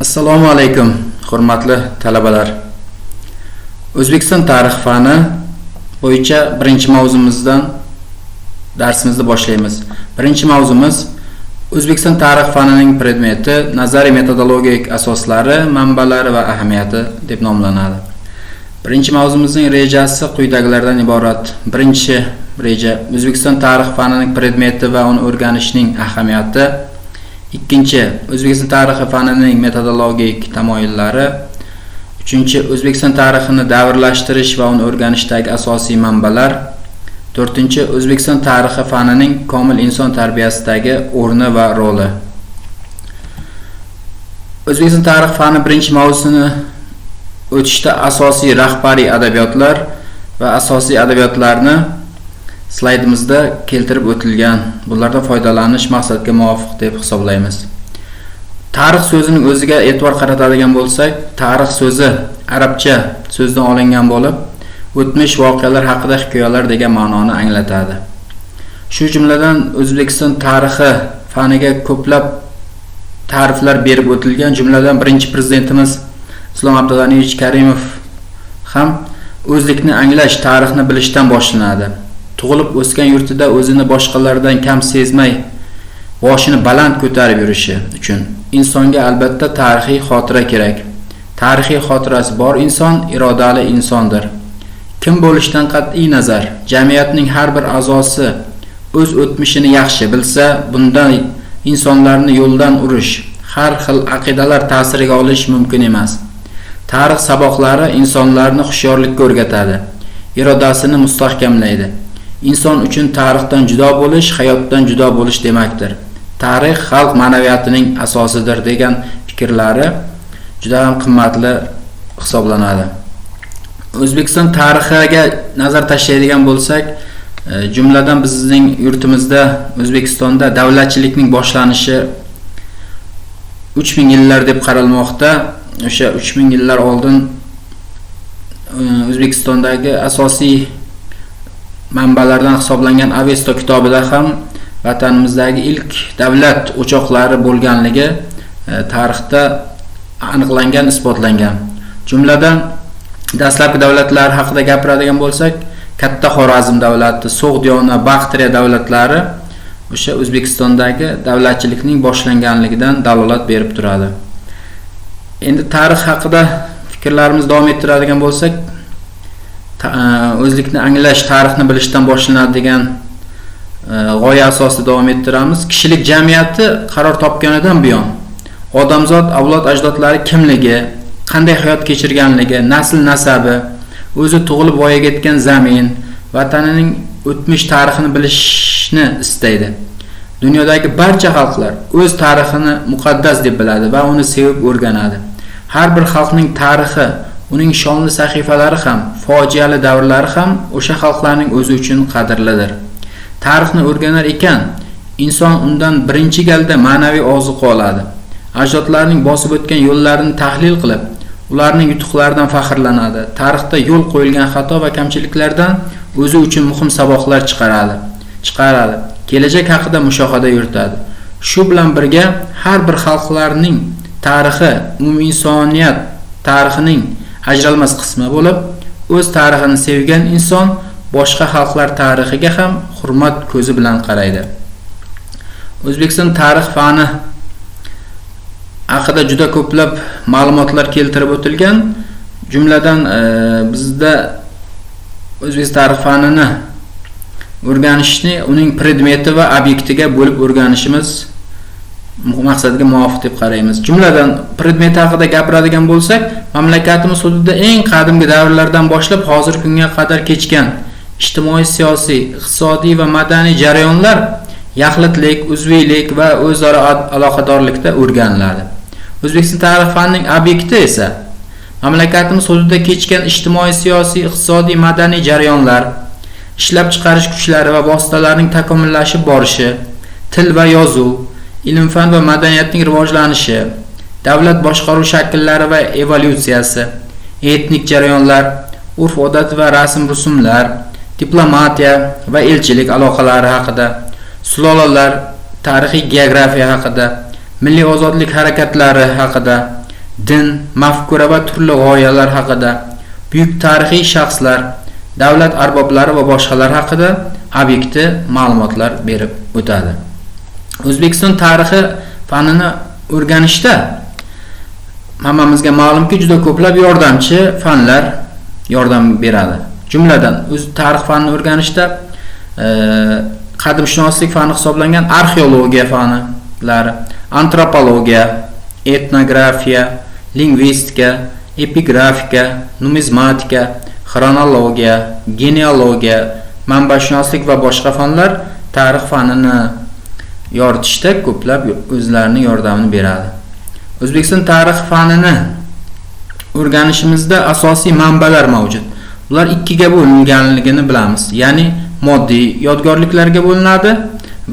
Assalomu alaykum, hurmatli talabalar. O'zbekiston tarix fani bo'yicha birinchi mavzumizdan darsimizni boshlaymiz. Birinchi mavzumiz O'zbekiston tarix fanining predmeti, nazariy metodologik asoslari, manbalari va ahamiyati deb nomlanadi. Birinchi mavzumizning rejasi quyidagilardan iborat. Birinchi reja O'zbekiston tarix fanining predmeti va uni o'rganishning ahamiyati. Ikkinchi, O'zbekiston tarixi fanining metodologik tamoyillari. Uchinchi, O'zbekiston tarixini davrlashtirish va uni o'rganishdagi asosiy manbalar. To'rtinchi, O'zbekiston tarixi fanining komil inson tarbiyasidagi o'rni va roli. O'zbekiston tarix fani birinchi mavzusini o'tishda asosiy rahbariy adabiyotlar va asosiy adabiyotlarni slaydimizda keltirib o'tilgan. Bulardan foydalanish maqsadga muvofiq deb hisoblaymiz. Tarix so'zining o'ziga e'tibor qaratadigan bo'lsak, tarix so'zi arabcha so'zdan olingan bo'lib, o'tmish voqealar haqida hikoyalar degan ma'noni anglatadi. Shu jumladan O'zbekiston tarixi faniga ko'plab ta'riflar berib o'tilgan. Jumladan birinchi prezidentimiz Islom Abdug'aniyevich Karimov ham o'zlikni anglash tarixni bilishdan boshlanadi. Tug'ilib o'sgan yurtida o'zini boshqalardan kam sezmay, boshini baland ko'tarib yurishi uchun insonga albatta tarixiy xotira kerak. Tarixiy xotirasi bor inson irodali insondir. Kim bo'lishidan qat'iy nazar, jamiyatning har bir a'zosi o'z o'tmishini yaxshi bilsa, bundan insonlarni yo'ldan urish, har xil aqidalar ta'siriga olish mumkin emas. Tarix saboqlari insonlarni hushyorlikka o'rgatadi, irodasini mustahkamlaydi. Inson uchun tarixdan judo bo'lish, hayotdan judo bo'lish demakdir. Tarix xalq ma'naviyatining asosidir degan fikrlari juda ham qimmatli hisoblanadi. O'zbekiston tarixiga nazar tashlaydigan bo'lsak, jumladan bizning yurtimizda O'zbekistonda davlatchilikning boshlanishi 3000 yillar deb qaralmoqda. O'sha 3000 yillar oldin O'zbekistondagi asosiy manbalardan hisoblangan Avesto kitobida ham vatanimizdagi ilk davlat o'choqlari bo'lganligi tarixda aniqlangan, isbotlangan. Jumladan dastlabki davlatlar haqida gapiradigan bo'lsak, Katta Xorazm davlati, So'g'diyona, Baxtriya davlatlari o'sha O'zbekistondagi davlatchilikning boshlanganligidan dalolat berib turadi. Endi tarix haqida fikrlarimizni davom ettiradigan bo'lsak, o'zlikni anglash tarixni bilishdan boshlanadi degan g'oya asosida davom ettiramiz. Kishilik jamiyati qaror topganidan buyon odamzod avlod ajdodlari kimligi, qanday hayot kechirganligi, nasl nasabi, o'zi tug'ilib voyaga yetgan zamin, vatanining o'tmish tarixini bilishni istaydi. Dunyodagi barcha xalqlar o'z tarixini muqaddas deb biladi va uni sevib o'rganadi. Har bir xalqning tarixi, uning shonli sahifalari ham, fojiali davrlari ham o'sha xalqlarning o'zi uchun qadrlidir. Tarixni o'rganar ekan, inson undan birinchi galda ma'naviy ozuqa oladi. Ajdodlarning bosib o'tgan yo'llarini tahlil qilib, ularning yutuqlaridan faxrlanadi. Tarixda yo'l qo'yilgan xato va kamchiliklardan o'zi uchun muhim saboqlar chiqaradi. Kelajak haqida mushohada yuritadi. Shu bilan birga har bir xalqlarning tarixi umuminsoniyat tarixining ajralmas qismi bo'lib, o'z tarixini sevgan inson boshqa xalqlar tarixiga ham hurmat ko'zi bilan qaraydi. O'zbekiston tarix fani haqida juda ko'plab ma'lumotlar keltirib o'tilgan. Jumladan bizda O'zbekiston tarix fanini o'rganishni uning predmeti va obyektiga bo'lib o'rganishimiz maqsadga muvofiq deb qaraymiz. Jumladan predmet haqida gapiradigan bo'lsak, mamlakatimiz hududida eng qadimgi davrlardan boshlab hozirgi kunga qadar kechgan ijtimoiy, siyosiy, iqtisodiy va madaniy jarayonlar yaxlitlik, uzviylik va o'zaro aloqadorlikda o'rganiladi. O'zbekiston tarix fanining obyekti esa mamlakatimiz hududida kechgan ijtimoiy, siyosiy, iqtisodiy, madaniy jarayonlar, ishlab chiqarish kuchlari va vositalarining takomillashib borishi, til va yozuv, ilm-fan va madaniyatning rivojlanishi, davlat boshqaruv shakllari va evolyutsiyasi, etnik jarayonlar, urf-odat va rasm-rusumlar, diplomatiya va elchilik aloqalari haqida, sulolalar, tarixiy geografiya haqida, milliy ozodlik harakatlari haqida, din, mafkura va turli g'oyalar haqida, buyuk tarixiy shaxslar, davlat arboblari va boshqalar haqida obyektiv ma'lumotlar berib o'tadi. O'zbekiston tarixi fanini o'rganishda hammamizga ma'lumki, juda ko'plab yordamchi fanlar yordam beradi. Jumladan, o'z tarix fanini o'rganishda qadimshunoslik fani hisoblangan arxeologiya fanlari, antropologiya, etnografiya, lingvistika, epigrafika, numizmatika, xronologiya, genealogiya, manbashunoslik va boshqa fanlar tarix fanini yoritishda ko'plab o'zlarining yordamini beradi. O'zbekiston tarix fanini o'rganishimizda asosiy manbalar mavjud. Ular ikkiga bo'linganligini bilamiz. Ya'ni moddiy yodgorliklarga bo'linadi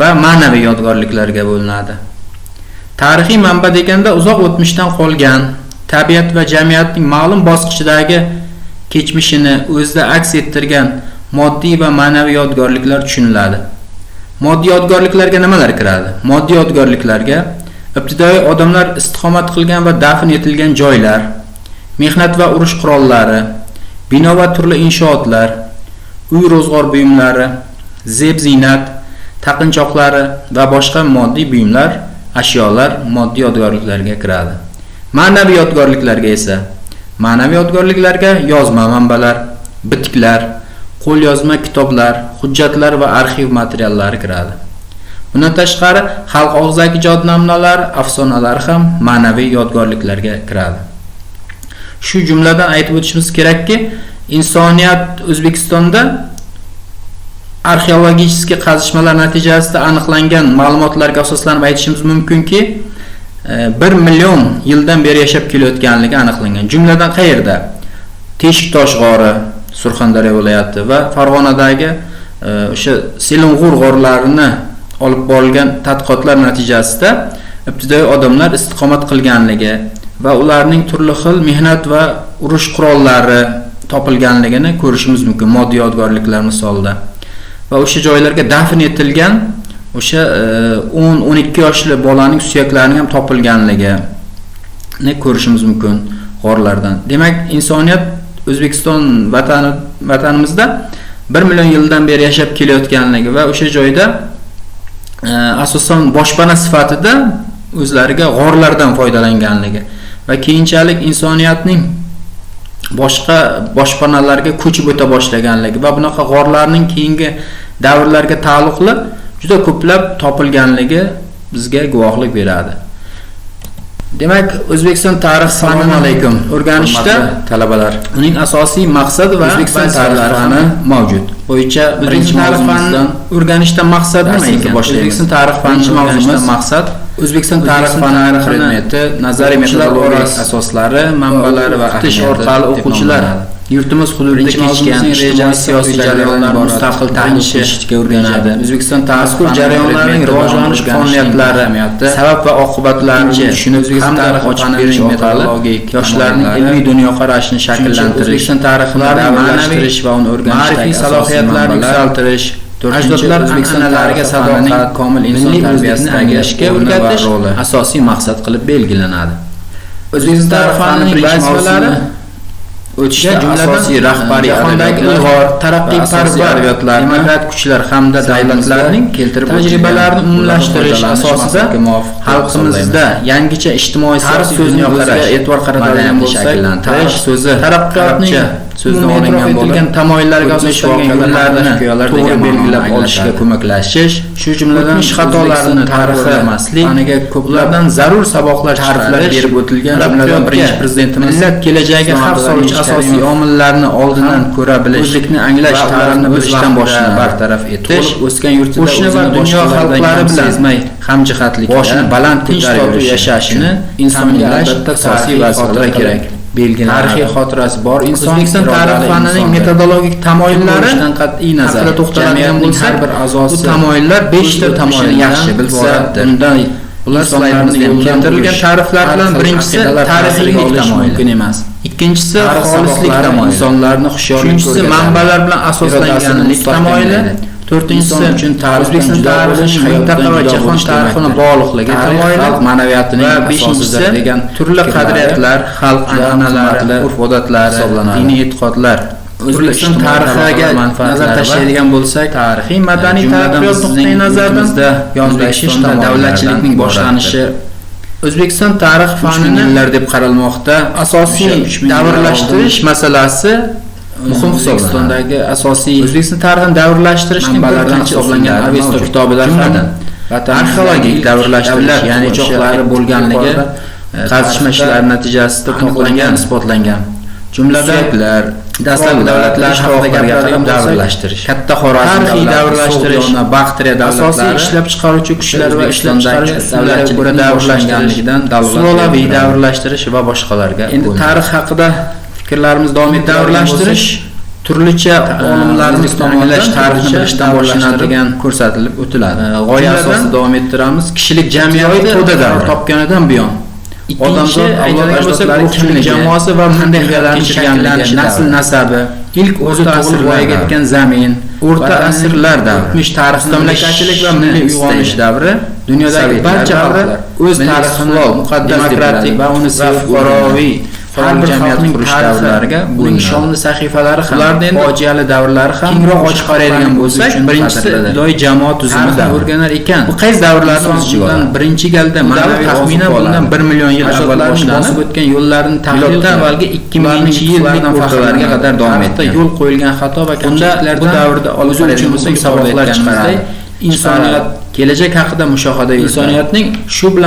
va ma'naviy yodgorliklarga bo'linadi. Tarixiy manba deganda uzoq o'tmishdan qolgan tabiat va jamiyatning ma'lum bosqichidagi kechmishini o'zida aks ettirgan moddiy va ma'naviy yodgorliklar tushuniladi. Moddiy yodgorliklarga nimalar kiradi? Moddiy yodgorliklarga ibtidoiy odamlar istiqomat qilgan va dafn etilgan joylar, mehnat va urush qurollari, bino va turli inshootlar, uy ro'zg'or buyumlari, zeb-ziynat, taqinchoqlari va boshqa moddiy buyumlar, ashyolar moddiy yodgorliklarga kiradi. Ma'naviy yodgorliklarga esa ma'naviy yodgorliklarga yozma manbalar, bitiklar, qo'lyozma kitoblar, hujjatlar va arxiv materiallari kiradi. Bundan tashqari, xalq og'zaki ijod namunalari, afsonalar ham ma'naviy yodgorliklarga kiradi. Shu jumladan aytib o'tishimiz kerakki, insoniyat O'zbekistonda arxeologik qazishmalar natijasida aniqlangan ma'lumotlarga asoslanib aytishimiz mumkinki, 1 million yildan beri yashab kelayotganligi aniqlangan. Jumladan qayerda? Teshiktosh g'ori, Surxondaryo viloyati va Farg'onadagi o'sha Seling'ur g'orlarini olib borilgan tadqiqotlar natijasida ibtidoiy odamlar istiqomat qilganligi va ularning turli xil mehnat va urush qurollari topilganligini ko'rishimiz mumkin moddiy yodgorliklar misolida. Va o'sha joylarga dafn etilgan o'sha 10-12 yoshli bolaning suyaklarining ham topilganligini ko'rishimiz mumkin g'orlardan. Demak, insoniyat O'zbekiston vatanimizda 1 million yildan beri yashab kelayotganligi va o'sha joyda asosan boshpana sifatida o'zlariga g'orlardan foydalanganligi va keyinchalik insoniyatning boshqa boshpanalarga ko'chib o'ta boshlaganligi va bunaqa g'orlarning keyingi davrlarga taalluqli juda ko'plab topilganligi bizga guvohlik beradi. Demak, O'zbekiston tarix fanini alaykum o'rganishda talabalar uning asosiy maqsadi va O'zbekiston tarix fani mavjud. Bo'yicha birinchi mavzumizdan o'rganishda maqsad nima ekan? O'zbekiston tarix fani mavzumiz maqsad O'zbekiston tarix fani predmeti nazariy metodologik asoslari, manbalari va o'qitish orqali o'quvchilar yurtimiz hududida kechgan ijtimoiy siyosiy jarayonlar mustaqil tanishishga o'rganadi. O'zbekiston tarix jarayonlarining rivojlanish qonuniyatlari, sabab va oqibatlarini tushunib, O'zbekiston tarix ochib berish orqali yoshlarning ilmiy dunyoqarashini shakllantirish, O'zbekiston tarixini davrlashtirish va uni o'rganishdagi salohiyatlarini yuksaltirish, ajdodlar an'analariga sadoqat, komil inson tarbiyasini anglashga o'rgatish asosiy maqsad qilib belgilanadi. O'zbekiston tarix fanining vazifalari o'tishda asosiy rahbariy jahondagi ilg'or, taraqqiyparvar demokrat kuchlar hamda davlatlarning keltirib tajribalarini umumlashtirish asosida xalqimizda yangicha ijtimoiy siyosiy dunyoqarashga e'tibor qaratadigan bo'lsak, tarix so'zi taraqqiyotning so'zdan olingan bo'lgan tamoyillarga asoslangan yo'llarni to'g'ri belgilab olishga ko'maklashish, shu jumladan xatolarni tarixlamaslik, faniga ko'plardan zarur saboqlar ta'riflar berib o'tilgan, jumladan birinchi prezidentimiz millat kelajagiga xavf soluvchi asosiy omillarni oldindan ko'ra bilish, o'zlikni anglash, tarixni bilishdan boshlanib bartaraf etish, o'sgan yurtida qo'shni va dunyo xalqlari bilan sezmay hamjihatlikda boshini baland ko'tarib yashashini insonga albatta asosiy vazifalar kerak. Belgilanadi. Tarixiy xotirasi bor inson O'zbekiston tarix fanining metodologik tamoyillari qat'iy nazar to'xtaladigan bo'lsa, har bir a'zosi bu tamoyillar 5 ta tamoyilni yaxshi bilsa, undan ular slaydimizda keltirilgan ta'riflar bilan birinchisi tarixiylik tamoyili mumkin emas. Ikkinchisi xolislik tamoyili, insonlarni hushyorlik, uchinchisi manbalar bilan asoslanganlik tamoyili, To'rtinchisi, uchun O'zbekiston tarixining mintaqa va jahon tarixini bog'liqligi tamoyili xalq ma'naviyatining va beshinchisi, degan turli qadriyatlar, xalq an'analari, urf-odatlari, diniy e'tiqodlar. O'zbekiston tarixiga nazar tashlaydigan bo'lsak, tarixiy madaniy taraqqiyot nuqtai nazaridan yondashish davlatchilikning boshlanishi O'zbekiston tarix fanini yillar deb qaralmoqda. Asosiy davrlashtirish masalasi muhim hisoblanadi. Asosiy O'zbekiston tarixini davrlashtirishning manbalaridan hisoblangan Avesto kitobida ham arxeologik davrlashtirish, ya'ni o'choqlari bo'lganligi qazishma ishlari natijasida topilgan, isbotlangan. Jumladan, dastlabki davlatlar haqida gapiradigan davrlashtirish, Katta Xorazm tarixiy davrlashtirish, Baxtriya davlatlari, asosiy ishlab chiqaruvchi kuchlar va ishlab chiqarish usullariga ko'ra davrlashganligidan, sulolaviy davrlashtirish va boshqalarga. Endi tarix haqida fikrlarimiz davom etadi. Davrlashtirish turlicha olimlarimiz tomonidan tarixni bilishdan boshlanadigan ko'rsatilib o'tiladi. G'oya asosida davom ettiramiz. Kishilik jamiyati to'da davri topganidan buyon odamzod avlod ajdodlari kimligi, jamoasi va qanday hayot kechirganligi, nasl nasabi, ilk o'zi tug'ilib voyaga yetgan zamin, o'rta asrlar davri, o'tmish tarix, mustamlakachilik va milliy uyg'onish davri, dunyodagi barcha xalqlar o'z tarixini muqaddas demokratik va uni fuqaroviy har bir xalqning qurish tarixa, davrlariga uning shonli sahifalari ham, ularni endi fojiali davrlari ham kengroq ochib qaraydigan bo'lsak, birinchisi ibtidoiy jamoat tuzumi tarixni o'rganar ekan. Bu qaysi davrlarni o'z ichiga oladi? Birinchi galda ma'naviy taxminan bundan 1 million yil avval boshlanib, bosib o'tgan yo'llarni tahlil miloddan avvalgi 2000-yillik o'rtalariga qadar davom etgan. Yo'l qo'yilgan xato va kamchiliklardan bu davrda o'zi uchun muhim saboqlar chiqaradi. Insoniyat kelajak haqida mushohada insoniyatning shu bilan